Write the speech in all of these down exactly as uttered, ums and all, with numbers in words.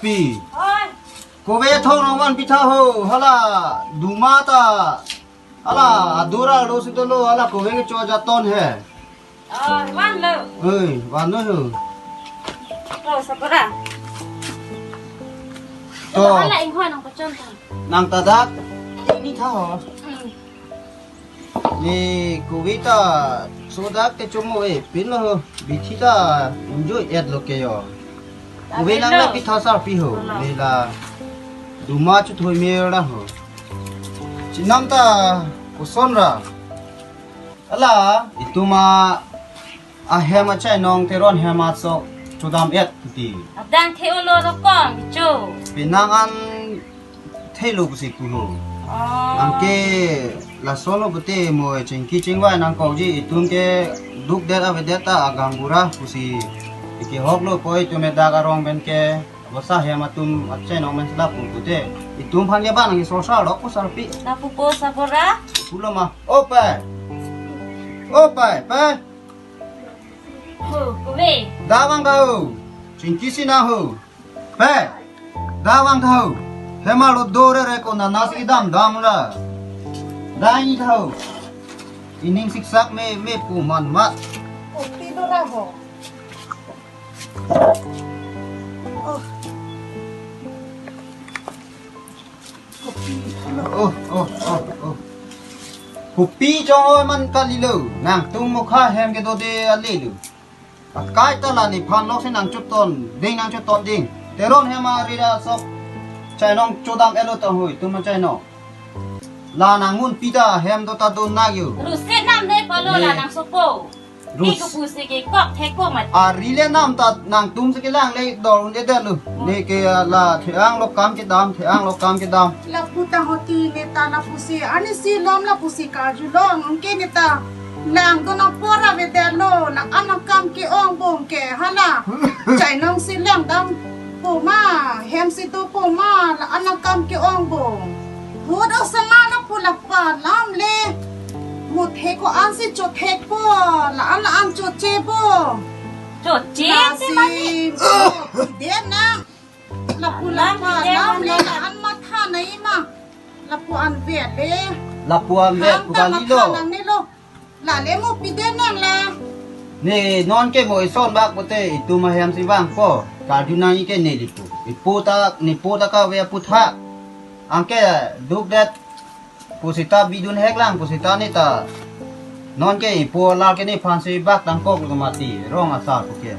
Pi. Oi. Kove thong nangvan pitha ho, hala duma ta, hala adura lo sitolo, hala kove kecho ajat ton he. Oi, vanlo. Oi, vanlo ho. Oh, sabora. To. Hala inghoi nangpachon ta. Nang ta dak, ini tha ho. Hmm. Ne kove ta sodak ke chomo e, pinlo ho, bithi ta enjoy et lo ke yo. Kove nang la pitha sarpi ho, ne la duma chuthoi me ra ho. Chenam ta koson ra. Hala, itum ahem achainong Teron hem asok chodam et ti. Abdang the-olo dokong, cho. Pinang an thelo pusi pulo. Oh. Anke lason lo pute mo chingki chingvai nangkokji, itum ke dukdet avedet ta agang bura pusi. Iki hok lo poi itum edak arong pen ke. Bosa hem atum achainong pen sila pu pute. Itum aphan ke ba nang iso sa lok pu sarpi. Lapu po sabora. Pulo ma. O pe. O pe, pe. Ho, kove. Da vang da ho. Chingki si na ho. Pe. Da vang da ho. Hem arlo do rere ko nana si dam dam la. Da ini da ho. Ining siksak me, me pu man mat. Kopi do ra ho. Oh. Oh, oh, oh, oh. Kopi chonghoi man kalilo. Nangtum mokha hem kedo de ale lo. Akai ta la nephan lok si nangchot ton ding, nangchot ton ding. Teron hem arira sok chainong chodam et lo tong ho, itum achainong. La nangmun pi ta hem do ta do nak yo. Rusi nam ne polo la nang sopo. Rus. Pi kopusi kekok thekpo mat. Ari le nam ta nangtum si kelang le dor un-edet lo. Ne ke la the-ang lo kam kedam, the-ang lo kam kedam. Lapu ta hoti ne ta lapusi, ani si lom lapusi karjulong, anke ne ta langdun apor avedet lo, la-an akam ke-ong bom ke, hala. Chainong si langdampo ma, hem si dopo ma, la-an akam ke-ong bom. Hut osomar lapu la pa lam le. Muthe ko-an si chothekpo, la-an la-an choche bom. Choche lasi te mati. Mo pide na. Lapu la pa lam le, la-an matha nai ma. Lapu an vet le. Lapu an vet pu kalilo. Matha nangne lo. La le mo pide nang la. Ne non ke mo ison bak pute itum ahem si vangpo. Karju nangji ke ne lipu. Ipu ta, ne pu ta kave aputhak. Anke dukdet pusita bidun heklang pusita ne ta. Non ke ipu la ke nephan si bak tangkok lo mati rong asar pu ke.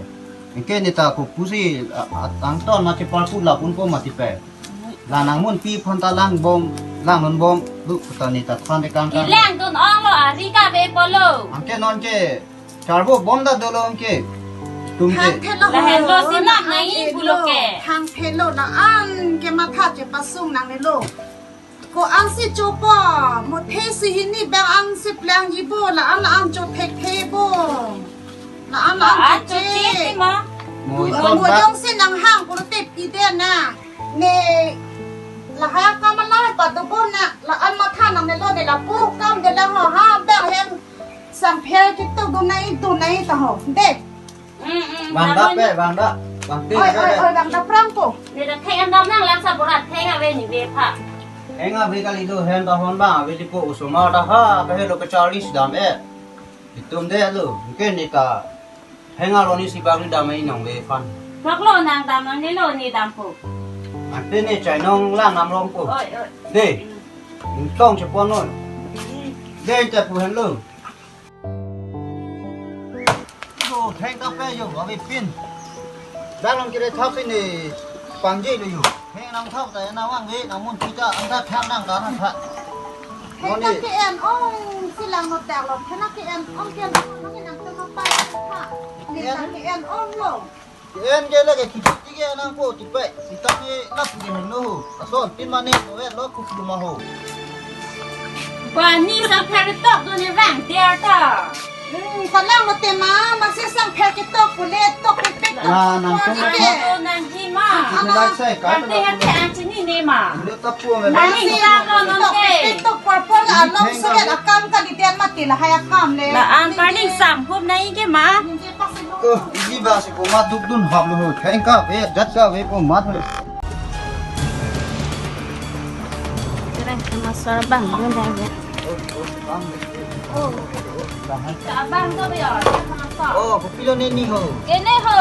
Anke ne ta kopusi a, a, tangton ma chepal pu la pun po mati pe. La nangmun pi aphan ta lang bom, lang non bom, lu ta ne ta than de kang kang. Ilang dun ong lo, ari kave polo. Anke non ke, charbo bom ta dolo anke. Tum ke. Thang thelo. Lahenlo si nam nai pulo ke. Thang thelo la-an ke matha chepasung nangne lo. Ko-an si chopo, muthe si hini bang an si plangji bo, la-an la-an chothekthe bo. La-an la-an choche. Choche ti ma. Mo ison bak. Mo jongsi nanghang pulote pide na. Ne lahai akam alai pado bom na, la-an matha nangne lo ne lapu kam de lang ho ha bang hem sangphel kitu dunai dunai ta ho. De. Mm, mm, vang da pe, vang da. Vang te. Oi, oi, oi, vang da prang po. Ne da theng an dam nang lang sabora theng ave ne ve pha. Theng ave kalilo hem ta hon bang ave tipo osomar ta ha kahelo kacharli si dam e. Itum de lo, anke ne ta. Theng arlo ne si bak ne dam e inong ve aphan. Thok lo nang dam nangne lo ne dampo. Ante ne chainong lang nam rong po. Oi, oi. De. Tong chepon noi. De ta pu henlo. Yo, theng ta pe yo, ave pin. Dang long kire thap si ne pangje lo yo. Theng nang thap ta nang vangve, nangmun pi ta, ang ta thap nang ta nang thap. Thena ke-en ong si lang no dak lo, thena ke-en ong ke-en ong nang nang tema pa pa. Thena ke-en ong lo. Ke-en ke lake khiti ke nangpo tipe. Sita ke lapu ke no ho. Ason pin mane no et lo kup luma ho. Bani sangphel tok dun ne vang tiar ta. Hmm, salang lo tema, masi sangphel ketok pule tok pipit tok. Na, nang tok tok pipit. Nangji ma. Ite lak sai ka. Kante ate ang chini ne ma. Ito tok pu me. Nang sa lo non ke. Tok por por along so ya akam kalidet mati lahai akam le. La ang karning sam hup nai ke ma. Ko, iji ba si ko ma duk dun hap lo ho. Theng kave, jat kave ko ma. Masar bang dun dai. Oh, oh, bang. Oh. Bang. Ka bang do ya, ka masar. Oh, kopilo neli ho. Kene ho.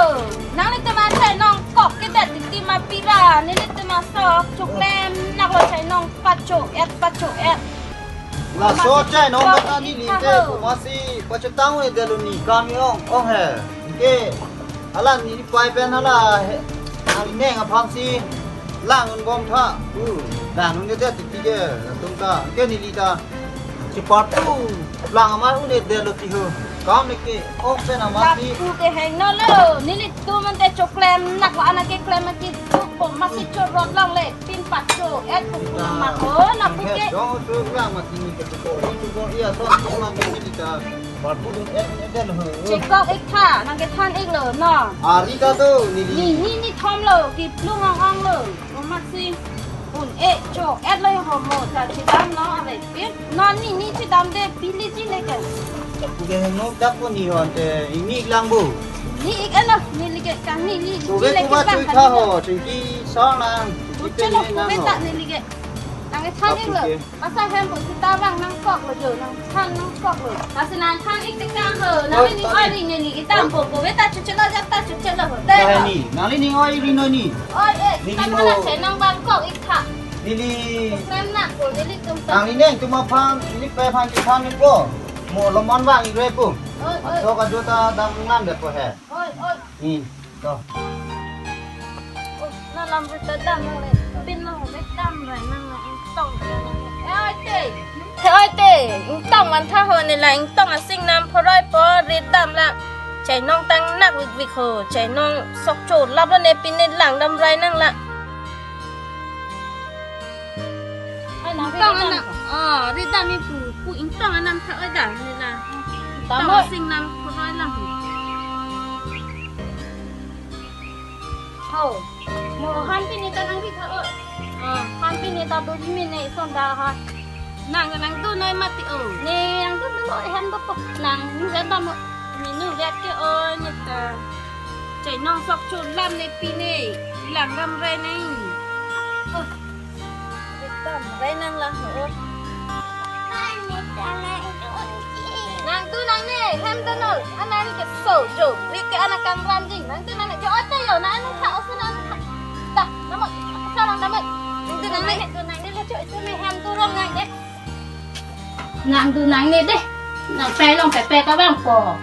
Nanglitum achai nongkok kedet titi ma pira. Nelitum aso choklem naklo, chai nong pacho-et, pacho-et. Laso chai nong kata neli te, komatsi pachotang un-edetlo, ne kam ong ong he. Ke, hala neli pai pen hala he, nanglining aphansi lang un bom tha. Hmm. Lang un-edet titi ke, latum ta. Ke neli ta. Chepartu lang amat un-edetlo ti ho. Kam le ke, ong pen amatsi. Lapu ke hengno lo. Nelitum ante choklem naklo, anak keklem aki duk po, masi chorot longle. Pin pacho-et pu pu ma ko, lapu ke. Dong so lang mati ni ke ko. Itu ko iya so ma ke ni ta. Parpu dun-et-et lo. Chekok ik tha, nangkethan iklo, no. Ari ta do, neli. Ne, ne, ne thom lo, kiplung ong ong lo. Komatsi un-e cho-et lo ho mo, ta chedam lo, ave pin. Non ne, ne chedam de, pili ji le ke. Pu ke no dak ko ne ho ante, ne ik lang bo. Ne ik-et lo, neli ke kang ne, ne, kove ne le kova ke bang chui kang tha ne. Ho, chingki sa nang. Buche lo, kove ta neli ke. Nangkethan iklo. Oke. Masa hem pu sita bang nangkoklo jo, nangthan nangkoklo. Masi nangthan ik tekang ho, oi, nangli ning oi ri neli kedam po, kove ta chuchelo jak ta chuchelo ho. Te ho. Nangli ning oi ri noi ne. Oi, eh, neli ta mo. Pala chai nong bang kok ik tha. Neli. Klem nak po, nelitum ta. Nanglining atum aphan, neli pe aphan chethan ikpo. Mo lomon vang ik re po. Oi, oi. Aso kajo ta dam nang det po he. Oi, oi. Hmm. To. Oh, na lam ri ta dam nang le. Pin lo le dam rai nang le, ingtong. Eh, oi te. Te oi te, ingtong man tha ho, ne la ingtong asing nam phoroi po, ri dam la. Chai nong tang nak vik vik ho, chai nong sok cho lap lo ne, pin ne lang dam rai nang la. Ai, nang ingtong ri dam. Anam, oh, ri dam mi pu, pu ingtong anam tha oi da, ne la. Dam ingtong oi. Asing nam phoroi lang. Ho, mo han pini ta nang ri tha oi. Ah, han pini ta do ji mi ne son da ha. Nang, nang do noi mati o. Ne nang do noi hem do pok nang ni vet dam o. Ne nu vet ke oi ne ta. Chai nong sok cho lam ne pine. Lang dam rai ne. Oh. Dam rai nang lang ho. Nang do nang ne, hem do noi. Anang ke so jo. Ri ke anak kang ran jing. Nang do nang ne. Jo ata yo, nang ne tha, oso nang tha. Ta, namat. Salam namat. Nang do nang ne, do nang ne, lo jo itu ne hem do rong nang ne. Nang do nang ne de. Nang pe long pe pe ka bang po.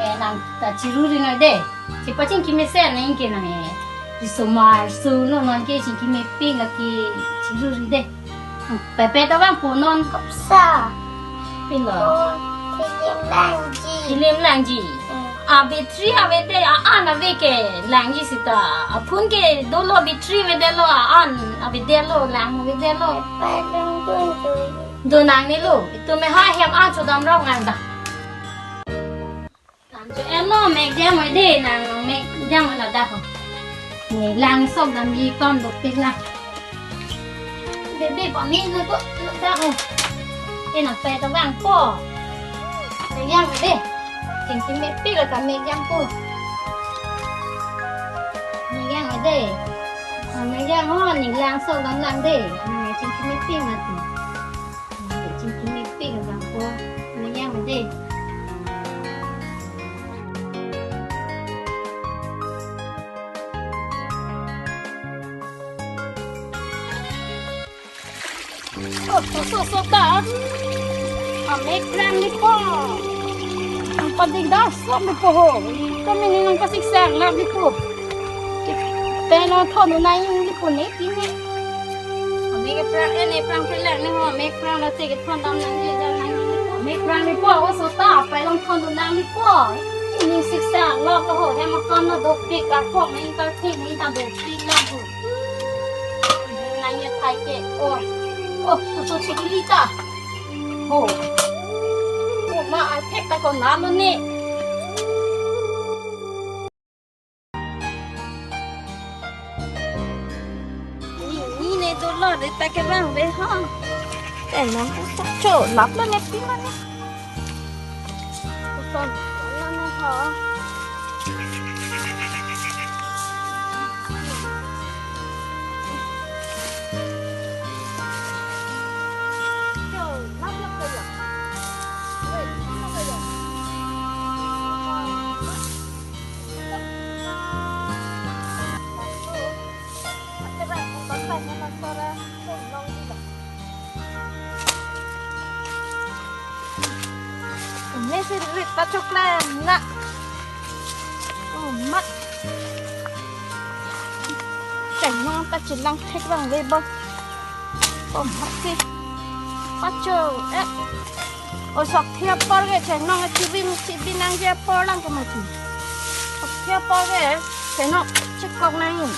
Eh, nang ta chiru ri noi de. Chepachingki mesen nang ke nang e. Risomar su lo non ke chingki mepik lake chiru ri de. Pepe ta bang po non kopsa. Pin lo. Oh, film langji. Film langji. Hmm. A battery ave te a an ave ke langji sita. A phone ke dolo battery ave det lo a an ave det lo lang ave det lo. Pepe lang dun dun. Dun nang ne lo. Itum me ha hem an chodam rong nang da. Lam cho em lo, mek jam oi de, nang mek jam oi ladak ho. Ne lang sok damji kom dopik la. Bebe, pami no to, ladak ho. E nang pe ta bang po. Mek jam oi de. Chingki mepik la ta mek jam po. Mek jam oi de. Mek jam ho, ne lang sok dam lang de. Ne chingki mepik mati. Chingki mepik abang po, mek jam oi de. Oh, so, so, so, ta. Amek lang di po. Ang pading dasam di po ho. Kami ni nang pasiksang lang di po. Te nangthondun nang di po ne pini. Amek prang, eh, ne prang prang lang ne ho, amek prang la te kethondam nangji, jam nangji. Amek prang di po, oso ta, pai nangthondun nang di po. Pini siksa lo ko ho, hem akam na dopik, ka khok nang ka thik nang ta dopik lang ho. Nang ye thai ke, oh, oh, oso chikili ta. Ho. Oh, ma, ai thek ta ko na lo ne. Ni, ni ne dolo de ta ke bang ve ho. Te nong ko sa cho lap lo ne pi ma ne. Ko son lo ne ho. Ini si rit pachok lang na. Oh, mat. Cheng nong ta chilang thek lang ve bo. Oh, mat si. Pachok, eh. Oh, sok thia por ke cheng nong chibin, chibin nang thia por lang ke mati. Sok thia por ke cheng nong chekok nang.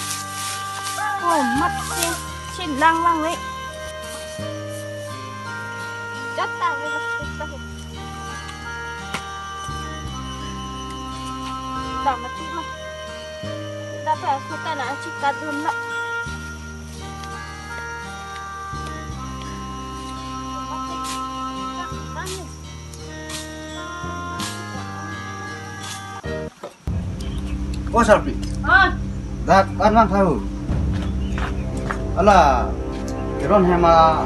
Oh, mat si. Chilang lang ve. Jat ta ve. Dam mati ma. Dapat aku tak nak cik kadun lah. O Sarpi. Ah. Dak an lang thahu. Ala, keron hema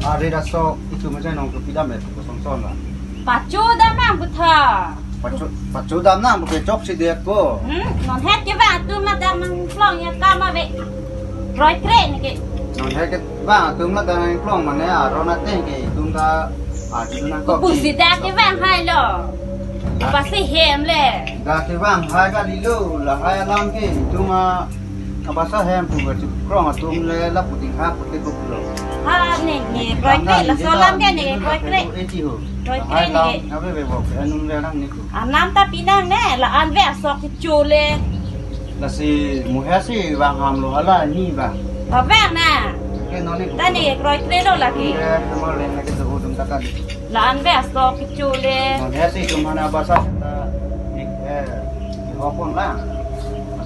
ari daso itu macam nong tu pidam ya, kosong son lah. Pacho dam nang butha. Pacho, pacho dam nang buke chok si dek ko. Hmm, non het ke ba tu ma dam nang plong ya kama be. Roi kre ni ke. Non het ke ba tu ma dam nang plong mane aron ateng ke tum ta adi nang ko. Pusi dak ke ba hai lo. Pasi hem le. Dak ke ba hai kalilo, lahai alam ke tum a, apa sa hem pu ba chuk krong atum le lapu ding ha pute ko pulo. Ha ne ne roi kre laso alam ke ne roi kre. Eti ho. Roi kre ne. Abe be bo, anung le nang ne ko. Anam ta pinang ne, la-an ve asok kecho le. Lasi muhe si vang ham lo hala ni ba. Ba vang na. Ke non ni. Ta ne roi kre lo lagi. Ke kamar le na ke do dum ta kan. La-an ve asok kecho le. Muhe si tum hana ba sa ta ni, eh, ni hopon la.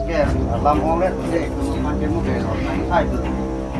Ke alam ong le de tum man ke mu ke lo na ni sai tu.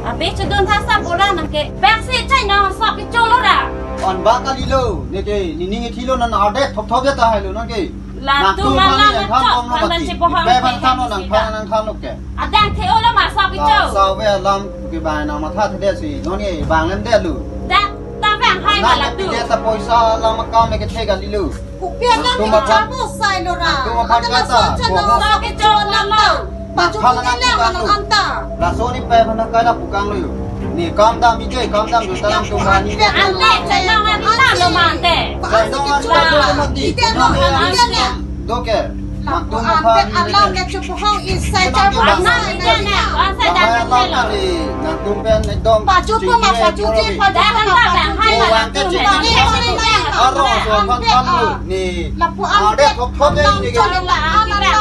Abi chudun tha sa bola nang ke. Bak si chai nong sok kecho lo ra. On ba kalilo, ne ke, ni ning ithilo nan ardet thop thop ya ta hai lo nang ke. Latum alam ya chok, nang chipohong pe ban than lo nang phan nang than lo ke. Adang the olo ma sok kecho. Sa ve alam ke ba nang matha the si, non ke bang lem de lu. Dak ta bang hai ma latum. Pide ta poisa alam akam ke the kalilo. Kupian lang ni kamu sai lo ra. Tum aphan kata. Sok kecho lo. Pachuk ni lang alam anta. Laso ni pe mana kai lapu kang lo yo. Ni kam dam ije, kam dam juta lang tum bani. Ante, chai nong an ta lo mante. Chai nong an ta lo mati. Ite lo, ite lo. Doke. Mak tum ante alam ke chipohong isai char. Nang ite ne, an sai dak ite lo. Nang tum pen ekdom. Pachuk tu ma pachuk ji, pachuk tu ma pachuk ji. Aro so phan phan lo. Ni. Lapu an ante thop thop de ni ke. Lapu an ante.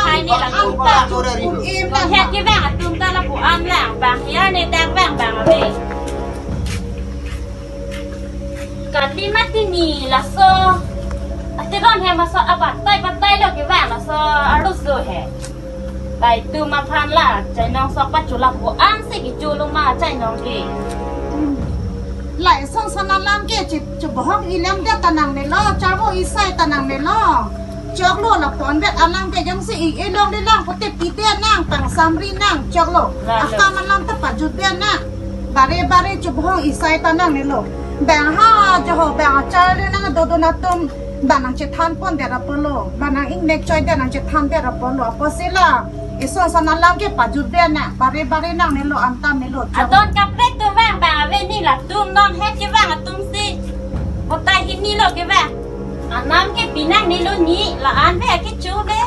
He ke bang atum ta lapu an lang bang ya ne dak bang bang ave. Kali mati ni laso. Ate ron he maso abatai batai lo ke bang laso arus do he. Lai tum aphan la chai nong sok pacho lapu an si kecho lo ma chai nong ke. Lai son son alam ke chi chibohong ilem dia ta nangne lo, charvo isai ta nangne lo. Choklo lapu an vet alam ke jongsi i ilong di lang pute pide nang pangsamri nang choklo. Lalo. Akam alam ta pajut dia nang. Bare bare chibohong isai ta nangne lo. Bang ha joho bang achar le nang dodun atum ba nang chethan pon dera polo. Ba nang ingnek choi dera nang chethan dera polo. Apotsi la. Ison son alam ke pajut dia nang. Bare bare nangne lo anta me lo. Adon kaprek tu bang bang ave ni latum non het ke bang atum si. Kotai hini lo ke bang. Anam ke pinang ni lo ni la-an ve kecho le.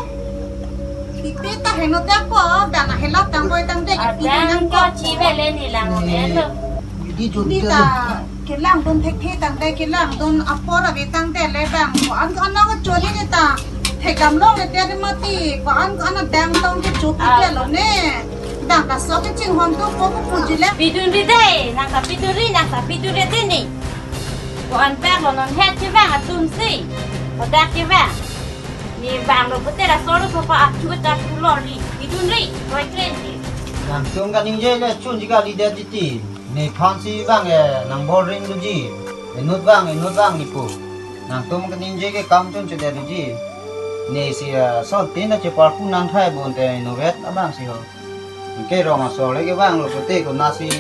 Ipi ta heno ta ko dana hela tang boi tang de ke pinang ko chi ve le ni lang ne lo. Di jun ni ta kelang dun thek the tang de kelang dun apor ave tang de le bang ko an ko an nong choli ni ta. Thekdam long le te mati ko an ko an dang tong kecho pi de lo ne. Dang ka sok ke chinghon tu ko ko puji le. Pidun ri de, nang ta pidun ri, nang ta pidun ri de ni. Ko an pek lo non het ke bang atum si. Ko dak ke bang. Ni bang lo pute la solo sofa achu ta pulo ri. Pidun ri, roi kre ri. Nangtum kaningje le chunji kali det titi. Nephan si bang e nang bor ring doji. Inut bang, inut bang ni pu. Nangtum kaningje ke kam chun chedet doji. Ne si, eh, son tin na chepar pu nang thai bon te inutvet abang si ho. Ke rong asor le ke bang lo pute ko nasi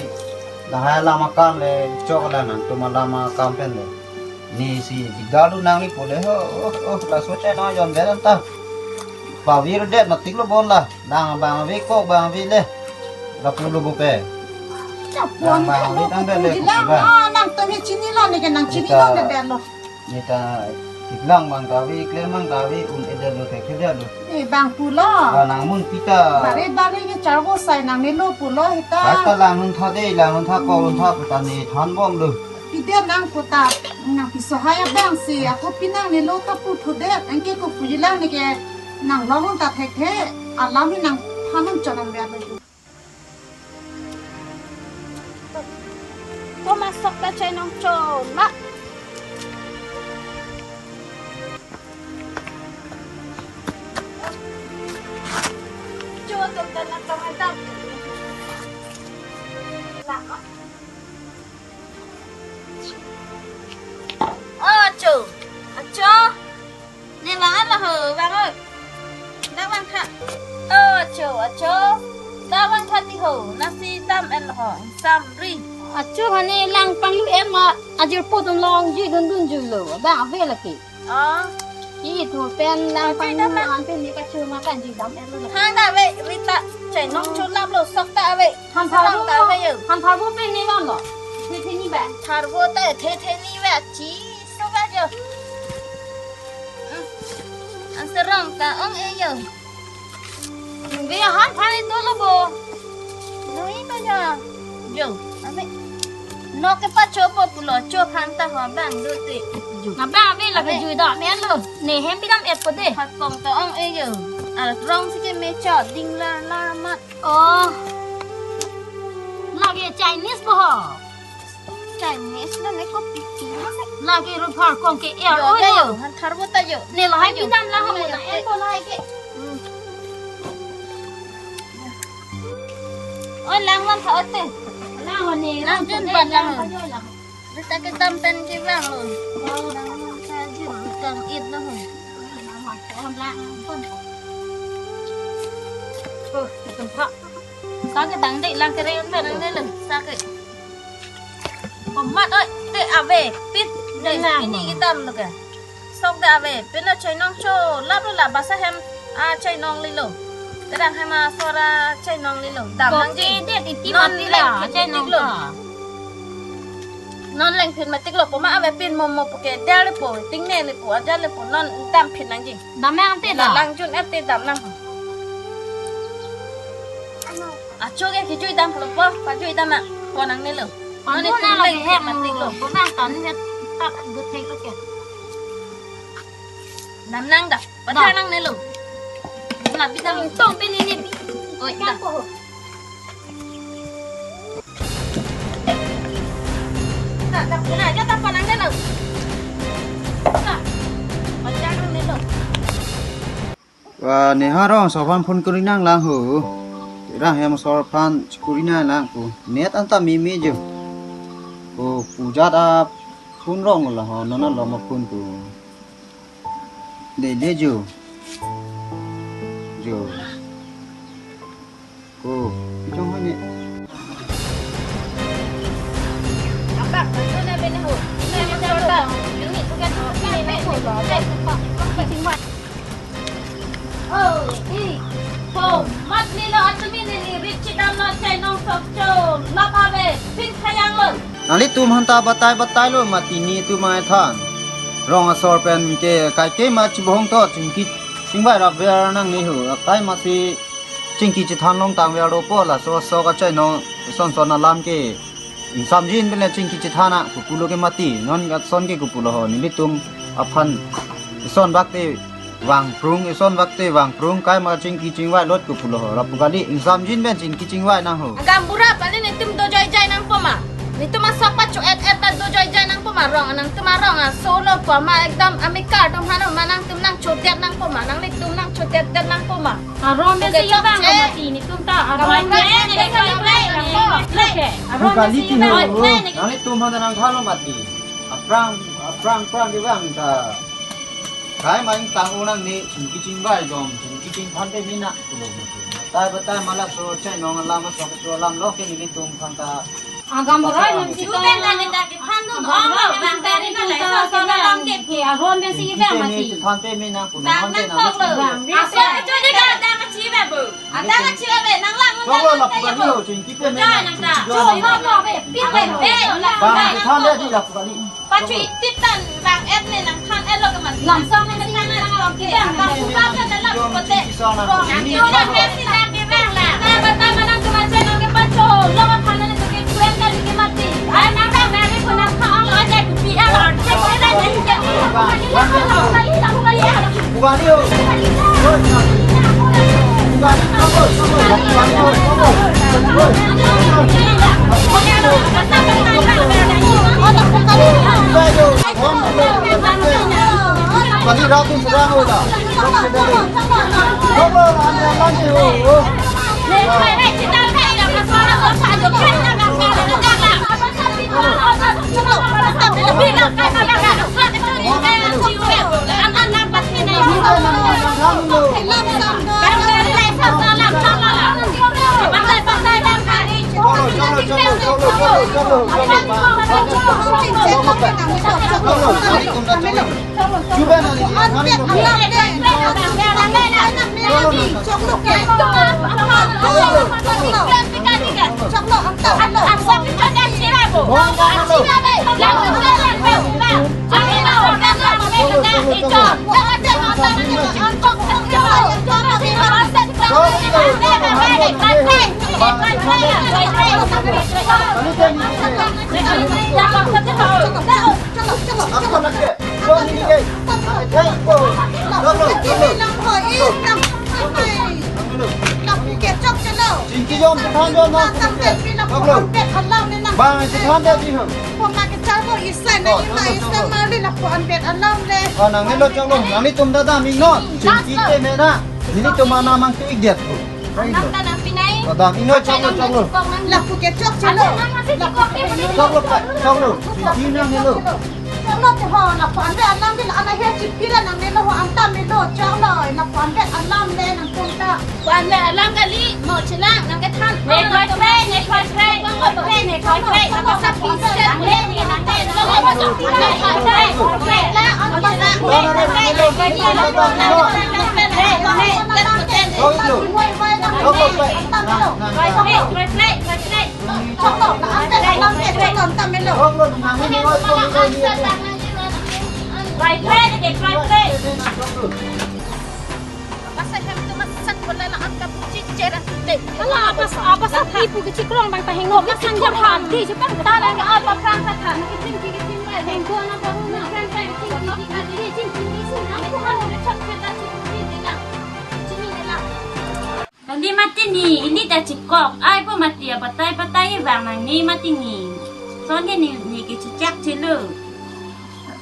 lahai alam akam le chok la nangtum alam akam pen le. Ne si digdar do nang ni pu le ho, oh, oh, laso chai nang jon vet anta. Pavir det matik lo bon la. Dang bang ave ko bang ave le. Lapu lo bupe. Chapon Bang, bang, kan bang, bang, bang, bang. Ah, nangtum he chinilo neke nang chinilo Neta, ne belo. Neta, iklang bang kave, iklem bang kave, un-edetlo, thekthe detlo. Eh, bang pulo. Ah, nang mun pita. Bare bare ke charvo sai nangnelo pulo heta. Hasta lang hun tha de, lang hun tha ko hun tha puta ne thanbomlo. Pide nang puta, nang piso haya bang si, ako pinangnelo ta puthudet, anke kopuji lang neke nang long ta thekthe, alam he nang thanun chonang belo. Komat sok ta chainong cho ma. Cho tum ta na tong adam. La. Oh, acho. Acho. Ne vang-an lo ho, vang oi. Dak vangtha. Oh, acho, acho. Dak vangtha ti ho, nasi dam-en lo ho, samri. Acho hane lang panglu-en ma, ajirpo dun longji dundun juilo, bang ave lake. Oh. Ki thu pen lang panglu-an pen ne kacho ma kanji dam-en lo lake. Hang ta ave, Rita, chainong cho laplo, sok ta ave. Han tharvo ta ave yo. Han tharvo pen ne vanlo. Thethe ni ba. Tharvo ta thethe ni ba chi, sok a yo. An serong ta ong-e yo. Ve han phan dolo bo. Noi ba ya. Yo, ame. Nok kepachopo pulo, cho phan ta ho bang do te. Yo. Na bang ave lake jui dam-en lo. Ne hem pidam-etpo de. Phat kong ta ong-e yo. Arong si ke me cho ding la la mat. Oh. Lake Chinese po ho. Chinese lo ne kopi pi lo se. Lake ruphar kong ke er. Yo, oi yo, yo. Han tharvo ta yo. Ne lahai pidam lang mo na, en ko lahai ke. Hmm. Oi lang lang tha ote. Lang ho ne, lang jun pan lang ho. Rita kedam pen kevang lo. Lang lang tha jun tang it lo ho. Oh, tengkha. Sa ke dang dei lang kere pen nang ne lo. Sa ke. Komat oi, te ave, pin. Dei, nang. Pini kedam lo ke. Sok de ave, pin lo chainong cho, laplo la basa hem, ah, chainong lilo. Kedang hem asor achainong lilo. Dam nangji. Ko ke det iti non man leng la, pin chainong tik lo. Ka. Non leng pin matik lo, poma ave pin momo puke, dia lepo, tingne lepo, aja lepo, non dam pin nangji. Dam nang te la. Lang jun et te dam nang. Acho ke kijui dam pulo po, pajui dam ma, po nangne lo. Pon nangne lo, tum leng hem matik lo. Pon nang tan ni ta gu thek lo ke. Dam nang da, patha nangne lo. La bi dam tong pe ni ni bi. Oi, da. Na, na, na, ja ta pon nangne lo. Na, patha nangne lo. Wa ne ha rong asor aphan phone kuri nang lang ho. Rang hem asor aphan chikuri nang lang ko. Net anta meme jo. Ko pujat a phone rong la ho, non lo ma phone ko. De de jo. Jo. Ko, jong hane. Apa? Mana bene ho? Ini yang sorta. Ini bukan ini bene ho. Oh, i. Ko, mat ni lo atumi ni ni rich dam lo chainong sok cho. Lap ave. Pin khayang lo. Nanglitum aphanta batai batai lo mati netum aphan. Rong asor pen ke kaike ma chibohong to chingki chingvai rap ver nangne ho. Akai masi chingki chethan longtang ver dopo laso sok achainong son son alam ke ingsamjin pen le chingki chethan a kopulo ke mati non ason ke kopulo ho nelitum aphan ison bak te vangphrung ison bak te vangphrung kai ma chingki chingvai lot kopulo ho lapu kali ingsamjin pen chingki chingvai nang ho. Agam bura pali netum dojoi jai nangpo ma. Netum asok pacho et et ta dojoi jai nangpo ma rong nangtum arong aso lo po ma ekdam amikar atum hano ma nangtum nangchodet nangpo ma nanglitum nangchodet det nangpo ma. Aron pen si bang mati netum ta aron pen si bang mati. Aron pen si bang mati. Nanglitum aphan nangthalo mati. Aphrang aphrang aphrang ke bang ta. Kai ma ingtang unang ne chingki chingvai dom chingki chingphan te mina pulo mati. Tai batai ma laso chainong alam aso kecho alam lo ke nelitum aphanta. Agam rai nung si pen ta ne ta kephan dun ong lo bang ta ri na le so so na long ke. Aron pen si bang mati. Chingki chingvai te mina pulo. Bang nang kok lo. Aso kecho de ka dam chi Babu, ada na chira be, nang lang. Choklo, lapu kali ho, chingki pe me. Chai nang ta. Choklo, be, pi be, be, bang, bang. Than le di lapu kali. Pachu itip tan bang et ne nang than et lo kemat. Lamsong ne than et lo ke. Bang buka ke dalam kote. Bang itu na ke si na ke bang la. Na bata manang ke macam nang ke pacho. Lo ma than ne ke kuen kali ke mati. Ai nang bang na ke ko nang than lo aja ke pi a lo. Cek ke na ke. Bang, bang. Bukan itu. Bukan itu. Kali ratu serang udah. Chingki jom, chethan jom na. Bang, chethan jom di ho. Oh, nangnelo choklo, nanglitum ta dam iknon. Chingki te me na. Nelitum anam mang tu ik det. Anam ta nang pinai. Oh, dam iknon, choklo, choklo. Lapu ke chok chelo. Choklo, choklo. Chingki nangnelo. Choklo te ho, lapu anvet alam bil ana he chipira nangnelo ho anta melo choklo. Lapu anvet alam le nangtum ta. Lapu anvet alam kali mo chelang nang kethan. Ne koi koi, ne koi koi, koi koi, ne koi koi. Apa sa pisa ne ne nang ne lo mo chok ne koi koi. La ano ba sa ne koi koi. Koi koi, koi koi. Choklo, la anvet alam le choklo anta melo. Bai bai de bai bai. Basa hem tu masat wala la angka buci cera te. Hala apa apa sa ipu ke chikrong bang ta hengno ke sangjar ham. Di jepang ta la apa prang ta than ke ting ting ting bai. Hengko na baru na. Prang prang ting ting ting ting ting ting. Aku kan udah cak kita ting ting ting. Sini lah. Nangli mati ni, ili ta chikok, ai po mati apatai patai vang nangli mati ni. Son ke ni, ni ke chichak chelo.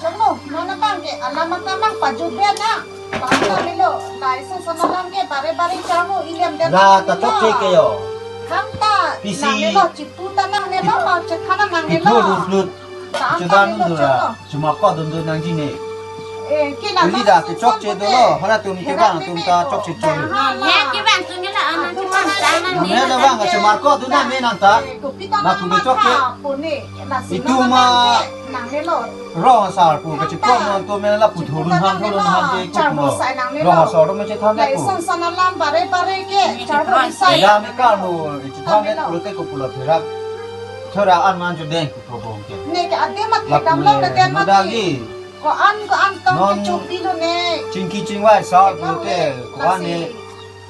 Choklo, non abang ke, alam akamang pajut dia na. Bang ta melo, lai so sana lang ke, bare bare chamo, iliam dia. La, ta chok che ke yo. Ham ta, pisi. Nangnelo, chitu ta nangnelo, mau chethana nangnelo. Iphu lut lut. Chudan dun ra, chumarko dun dun nangji ne. Eh, ke la. Ili da ke chokche dolo, hala tum ke bang tum ta chokche cholo. He ke bang tum ke la anang chuman ta nang ne. Ne na bang chumarko dun nang ne nang ta. Na tum ke chokche. Itum ma rong asar pu ke chikok non tum me la pu thurun ham thurun ham ke kup lo. Rong asar tum me chethan na pu. Son son alam bare bare ke charbo isai. Ya me kar mo, chethan ne pulote ko pulo therak. Thora an man chu deng. Probong ke. Ne ke ade mat ke lapu dam lo le, ke den mat nodagi. Ko an ko an tong ke non chuk di lo ne. Chingki chingvai sa pulote ko an ne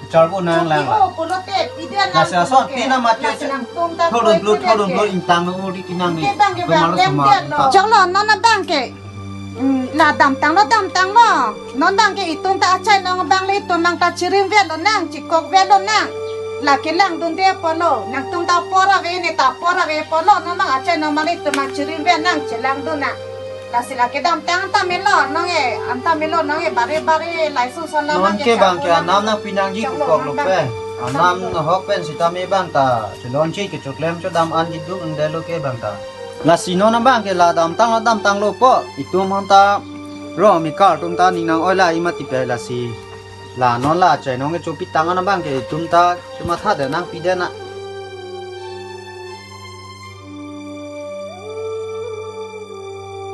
charbo nang lang la. Chuk di lo pulote ide lang. Nasa so tina mat ke. Nasi nang tum ta thorun koi blut ke thorun ke. Blut intang uri kinang ni. Ke bang ke bang lem dia lo. Choklo non abang ke. Hmm, la damtang lo, damtang lo. Non bang ke itum ta achai nong bang le itum nang ta chirim vet lo nang, chikok vet lo nang. La kelang dunde apotlo, nangtum ta apor ave ne ta apor ave apotlo, non bang achai nong bang le itum nang chirim vet nang, chelang dun nang. Lasi la kedamtang anta melo nang e, anta melo nang e, bare bare lai son son la non bang ke bang ke anam nang pinangji kukok lo pe. Anam nahok pen sitame bang ta chelongji kechoklem chodam an jiduk undelo ke bang ta. Lasi non abang ke la damtang lo damtang lo po. Itum hon ta ro mi kar tum ta ning nang oi la ima tipe lasi. La non la chai nong ke chopi tang an abang ke itum ta chomatha de nang pi de na.